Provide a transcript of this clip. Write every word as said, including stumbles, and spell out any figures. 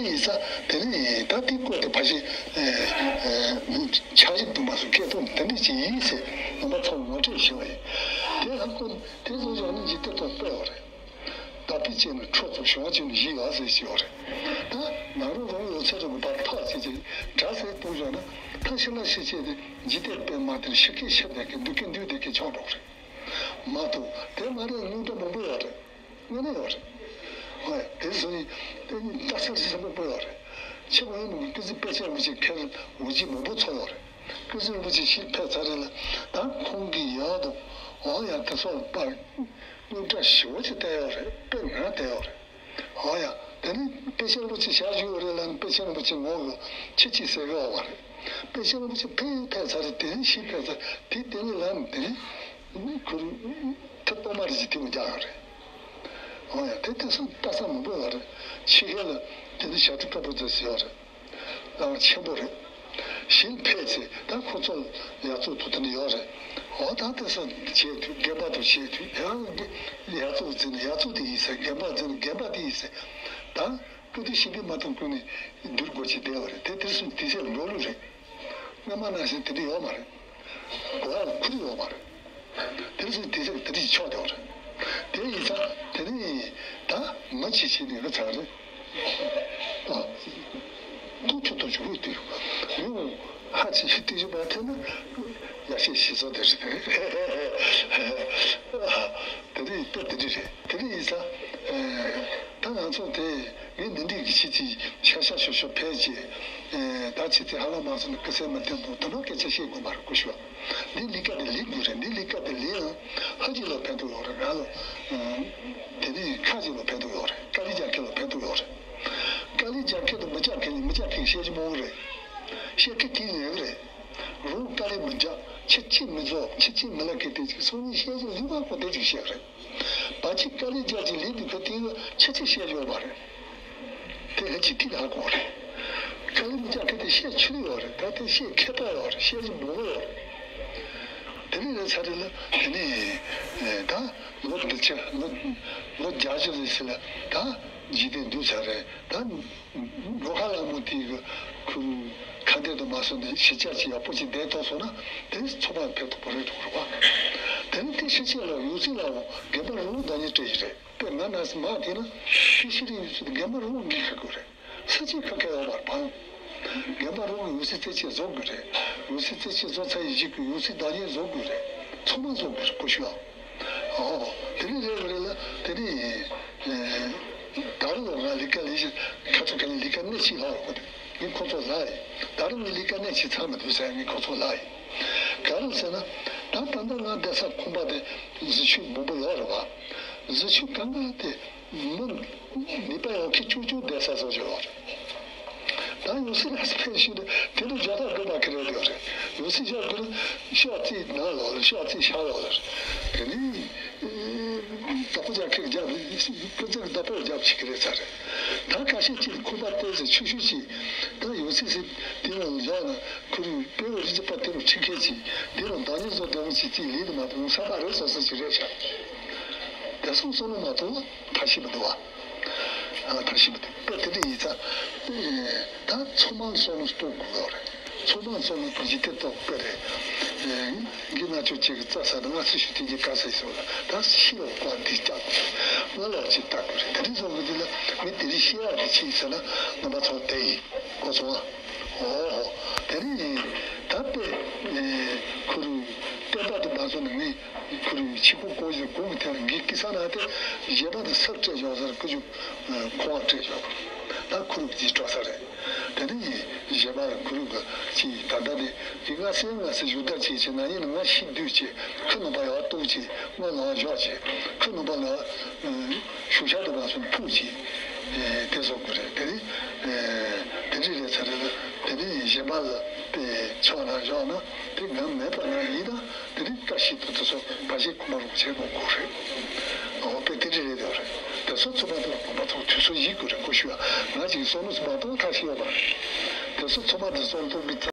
ཡིན་ས་དེ་ནི་ད་དེ་བཀོད་དེ་ཕ་ཤི་ཆ་ཞིག་ཏུ་མ་སུ་སྐད་ཐོག་དེ་འདྲ་ཅིག་ཡིན་ཟེར་ནང་པ་ཚོ་ངོ་སྤྲོད་ཞུ་བ་ཡིན། དེ་ཧ་གོ་དེ་ཚོ་ཡང་ནི་འཇིག་རྟེན་ཐོག་སྤེལ་བ་རེད། བདག་པོའི་སྤྱན་ནི་ཁྲོ་ཚུགས་གཞོང་ཅན་ནི་ཡིད་ཡག་ཟེར་ཞེས་པ་རེད། ད་ང་རང་རང་ཡོད་ཚད་རང་གི་བར་ཐག་ཅིག་ཅིག་འདྲ་ཟེར་གཏོང་བཞག་ན་ད་ཤི་ལ་ཤི་ཆེད་དེ་འཇིག་རྟེན་པའི་མ་དེར་ཤི་སྐད་ཤི་བསྡད་མཁན་འདུག་མཁན་འདུག་བསྡད་མཁན་ཆགས་འགྲོ་གི་རེད། མ་གཏོགས་དེ་མ་རེད། དངོས་འབྲེལ་མང་པོ་ཡོད་རེད། དངོས་གནས་ཡོད་རེད། ཧོ་ཡ། དེ་སོང་ཡིན་དེ་ནི་ལྟ་ཚུལ་ཞིབ་པོ་ཡོད་རེད། ཆེ་བ་ཡིན་ནོ་ཀི་ཙི་དཔེ་ཆ་རིན་པོ་ཆེ་ཁེར་འོ་ཇི་མང་པོ་ཚོགས་ཡོད་རེད། ཀི་ཙི་རིན་པོ་ཆེ་ཞིག་ཕེབས་ཚར་རེད་ལ་ད་ཁོང་གི་ཡག་དང་འོ་ཡ་དེ་སོགས་པར་དངུལ་སྒྲ་ཞིབ་པོ་ཅིག་བསྟན་ཡོད་རེད། དཔེ་ངར་བསྟན་ཡོད་རེད། འོ་ཡ། དེ་ནི་དཔེ་ཆ་རིན་པོ་ཆེ་བཞག་བཞུགས་ཡོད་རེད་ལ་ནི་དཔེ་ཆ་རིན་པོ་ཆེ་ངོ་གི་ཁྱི་གཅིག་ཟེར་གི་ཡོད་མ་རེད། དཔེ་ཆ་རིན་པོ་ཆེ་ཕེབས་ཕེབས་ཚར་རེད། དེ་ནི་ཞིག་ཕེབས་ཚར་དེ་དེ་ནི་ལ་ནི་དེ་ནི་ཁུར་ཐེབས་གཏོར་མ་རེ་ཞིག་དེ་མོ་རྒྱག་ཡོད་རེད། འོ་ཡ། དེ་དེ་སོང་ལྟ་ས་མང་པོ་ཡོད་རེད། ཕྱི་རྒྱལ་ལ་དེ་ནི་ཞབས་ཁྲི་དཀར་པོ་ཚོས་ཟེར་ཡོད་རེད། རླངས་ཆེན་པོ་རེད། ཞིང་ཕལ་ཆེར་ད་ཁོ་ཚོ་ཡག་བཙུགས་ཐུབ་ཐུབ་ནི་ཡོད་རེད། འོ་ད་དེ་ས་བྱེད་དུས་རྒན་པ་དང་བྱེད་དུས་ཡང་ཡག་བཙུགས་འཛིན་ཡག་བཙུགས་དེ་ཡིན་ཟེར། རྒན་པ་འཛིན་རྒན་པ་དེ་ཡིན་ཟེར། ད་སྐུ་དུས་ཤི་འཕོས་མ་ཐུབ་ཀུན་ནས་འདུལ་དགོས་ཀྱི་བསྡད་པ་རེད། དེ་དེར་སོང་དུས་ཚོད་འགྲོ་ལུགས་རེད། སྔ་མ་ནང་བཞིན་དེ་འདྲ་ཡོད་མ་རེད། གོ་བ་ལ་ཁུར་ཡོད་མ་རེད། དེར་སོང་དུས་ཚོད་དེ་འདྲ་ཞིག་ཆགས་བསྡད་པ་རེད། དེ་ཡིན་ཙང་དེ་ནས་ད་མི་ཆེ་ཆེ་ནས་ང་ཚང་རེད། ཨ། ཏུ་ཆུ་ཏུ་ཆུ་ཧུད་དུ་ཡོད། ཧ་ཅི་ཤི་ཏི་ཞུ་བ་དེ་ནི་ཡ་ཤེ་ཤི་ཚོ་དེ་རེད། དེ་རེད་དེ་དེ་རེད་རེད། དེ་རེད་ཡིན་ཙང་། ད་ང་ཚོ་དེ་ངས་འདི་འདྲའི་གི་ཆེད་ཅིག་ཤ་ཤ་ཤོ་ཤོ་ཕལ་ཆེར། ད་ཆེད་དེ་ཧ་ལམ་མ་སོང་ན་ཀི་སེ་མི་བསྟན་འདུག་དུ་ནོ་སྐད་ཆ་བཤད་དགོས་མ་རེད་ཀུ་ཤུ། འདི་ལས་ཀ་དེ་ལས་དགོས་རེད། འདི་ལས་ཀ་དེ་ལས་ཡང་ཧ་ཅི་ལ་ཕན་ཐོགས་ཡོད་རེད། ང་ལ། དེ་ནས་ཁ་ཅིག་ལ་ཕན་ཐོགས་ཡོད་རེད། དཀའ་ལས་རྒྱག་མཁན་ལ་ཕན་ཐོགས་ཡོད་རེད། དཀའ་ལས་རྒྱག་མཁན་དང་མི་རྒྱག་མཁན་གཉིས། མི་རྒྱག་མཁན་བཤད་རྒྱུ་མང་པོ་རེད། བཤད་མཁན་གྱིས་ཉན་གི་རེད། རང་དཀའ་ལས་མི་རྒྱག་ཁྱི་གཅིག་མི་རྫོགས། ཁྱི་གཅིག་མི་ལ་སྐད་དེ་གཅིག་སང་ཉིན་བཤད་རྒྱུ་ལུས་པ་ཁོ་དེ་གཅིག་བཤད་གི་རེད། བ་ཅིག་དཀའ་ལས་རྒྱག་ཅིག་ལས་དུས་ཁ་དེ་གི་ཁྱི་གཅིག་བཤད་རྒྱུ་ཡོད་མ་རེད། དེ་ཧ་ཅི་ཐིག་ཧ་གོ་རེད། དཀའ་ལས་མི་རྒྱག་མཁན་དེ་བཤད་ཆོད་ཡོད་རེད། ད་དེ་བཤད་མཁས་པ་ཡོད་རེད། བཤད་རྒྱུ་མང་པོ་ཡོད་རེད། དེ་ནས་རེད་ཚར་རེད་ལ་དེ་ནས་ད་ལོ་འདི་ཆ་ལོ་ལོ་བརྒྱད་ཅུ་རེད་ཟེར་ལ་ད་འཇིག་རྟེན་འདུག་ཚར་རེད། ད་ལོ་ཁ་ལ་མོ་དེ་གི་ཁུ་ཁ་འདེད་དུ་མ་སོང་ནས་ཤི་ཆ་ཅི་ཡག་པོ་ཅིག་བསྡད་ཐོག་སོང་ན་དེ་ཚོ་མ་ཕེབས་ཐུབ་པ་རེད་འགྲོ་རེད་བ། དེ་ནས་དེ་ཤི་ཆེ་ལ་ཡོད་ཚིག་ལ་འོ་རྒན་པ་རི་བོ་བདག་ཉིད་སྤྲད་ཡི་རེད། དཔེར་ན་ན་སི་མ་དེ་ན་ཤི་ཤི་རིང་ཡོད་ཚུལ་རྒན་པ་རི་བོ་འགིག་ཁ་དགོས་རེད། ས་ཆའི་ཁ་ཁ་ཡོད་པར་བང་། རྒན་པ་རི་བོ་ཡོད་ཚིག་རྩེ་ཆེ་བཟོ་དགོས་རེད། ཡོད་ཚིག་རྩེ་ཆེ་བཟོ་ཚར་ཡི་གཞིག་གི་ཡོད་ཚིག་བདག་ཉིད་བཟོ་དགོས་རེད། ཚང་མ་བཟོ་དགོས་རེད་ཀུ་ཤུ་ཨ། ཨོ། དེ་ནི་རེད་རེད་ལ་དེ་ནི། ད་རུང་ང་ལས་ཀ་ལས་བཞིན་ཁ་ཚ་ཁ་ནི་ལས་ཀ་གནད་ཆེ་ལྷག་རོགས་གོ་དེ་ངས་ཁོ་ཚོ་ལ་ཡི། ད་རུང་ངས་ལས་ཀ་གནད་ཆེ་ཚར་མི་འདུག་ཟེར་ངས་ཁོ་ཚོ་ལ་ཡི། ག་རེ་ཟེར་ན། ད་ད་ལྟ་ང་བསྡད་ས་ཁང་པ་དེ་གཟི་ཆུ་མང་པོ་ཡོད་རེད་བ། གཟི་ཆུ་གང་ག་དེ་མི་ནུས་པ་ཡོད་མཁན་ཅུང་ཅུང་བསྡད་ས་བཟོ་བྱས་ཡོད་རེད། ད་ཡོད་སྲིད་ལ་ཕན་ཞིག་ནི་དེ་ནི་རྒྱ་ཐག་དགོས་མ་ཁེ་རེད་ཡོད་རེད། ཡོད་སྲིད་བཞག་དགོས་ན་ཤོག་རྩིས་ནང་ལོག་ལ་ཤོག་རྩིས་ཤར་ལོག་ལ་དེ་ནི། བདག་པོ་རྒྱག་མཁན་རྒྱབ་ཀུན་གཟིགས་བདག་པོ་རྒྱབ་བྱེད་ཀྱི་རེད་ཚར་རེད། ད་ཁ་ཤས་ཀྱིས་ཁོ་པ་བལྟས་ཚེ་ཆུ་ཤུར་གྱིས་ད་ཡོད་ཚད་ཟིན་དེ་རུ་ལོག་ན་ཁོ་རུ་དཔེ་བོ་རི་ཅི་པ་དེ་རུ་ཁྲིད་མཁན་གྱིས་དེ་རུ་བདག་ཉིད་བཟོ་བདེ་མོ་བྱེད་རྩིས་ལས་དུ་མ་དུ་ས་པ་རེད་བཟོ་ས་ཅི་རེད་ཤག་དེ་སོང་སོང་ལ་མ་གཏོགས་ཐབས་ཤེས་མི་འདུག་བ། ཐབས་ཤེས་མི་འདུག་དཔེ་དེ་འདྲ་ཡིན་ཙང་། ད་ཚང་མ་སོང་ལ་གཏོང་དགོས་ཡོད་རེད། ཚོགས་མང་ཚོགས་ལ་གོ་གཞི་དེ་ཐོག་སྤེལ་རེད། འགི་ན་ཆོས་ཅིག་གི་རྩ་ས་ནི་ང་ཚོ་ཞུ་དེ་གི་ག་ས་ཡིན་སོགས་ལ་ད་ཤི་ལ་བཀའ་འདི་བསྐྱབ་དགོས་རེད། ང་ལ་ཅིག་ལྟ་དགོས་རེད། དེ་རིང་བཟོ་གི་འདི་ལ་མི་དེ་རིང་ཤི་ཡག་གི་ཆེད་ཟེར་ན་རྣམ་པ་ཚོ་དེ་ཡིན་གོ་སོང་ཨ། ཨོ་ཧོ། དེ་རིང་ཡིན་ད་དཔེ་ཁུ་རུ་བསྟན་པ་དུ་མ་བཟོ་ནི་ངས་ཁུ་རུ་ཆི་ཁུ་ཀོ་ཞིག་གོང་གི་ཐད་ལ་འགི་ཀི་ས་ན་དེ་གཞས་པ་དུ་སབ་སྤྲད་ཞོག་ཟེར་ཀུ་ཅུ་ཁོ་བ་སྤྲད་ཞོག་ད་ཁུ་རུ་ཀི་ཅི་སྤྲོ་ས་རེད། དེ་ནས་གཞས་པ་ཁུ་རུ་གི་ཅིག་ད་ལྟ་དེ་གི་ང་སེམས་ང་སེམས་ཞུ་དར་བྱེད་ཆེ་ན་ཡིན་ན་ང་ཤི་དུས་ཆེ་ཁུ་ནུ་པ་ཡག་ཏོག་ཆེ་ང་ལ་བཞག་ཆེ་ཁུ་ནུ་པ་ལ་ཞུ་ཤ་དུ་བ་སོང་ཕུག་ཆེ་དེ་བཟོ་དགོས་རེད། དེ་ནས་དེ་འདྲ་རེད་ཚ་རེད་ལ་དེ་ནས་གཞས་པ་ལ་དཔེ་ཕྱོགས་ན་བཞག་ན་དེ་ང་མེད་པ་ན་ཡིན་ན། དེ་རིང་བཀྲ་ཤིས་པ་དེ་ཚོ་བ་ཞིག་ཁོ་མ་རུ་བྱེད་དགོས་དགོས་རེད། འོ་དཔེ་དེ་འདྲ་རེད་དེ་རེད། དེ་ཚོ་ཚོ་པ་དེ་ལ་དགོན་པ་ཚོ་དུས་ཚོད་ཡིན་དགོས་རེད་ཁོ་ཞུ་ཡ། ང་ཅིག་བསམ་བློ་ཚོ་མ་གཏོང་ཐབས་ཤེས་ཡོད་པ་རེད། དེ་ཚོ་ཚོ་པ་དེ་བསམ་བློ་གཏོང་གི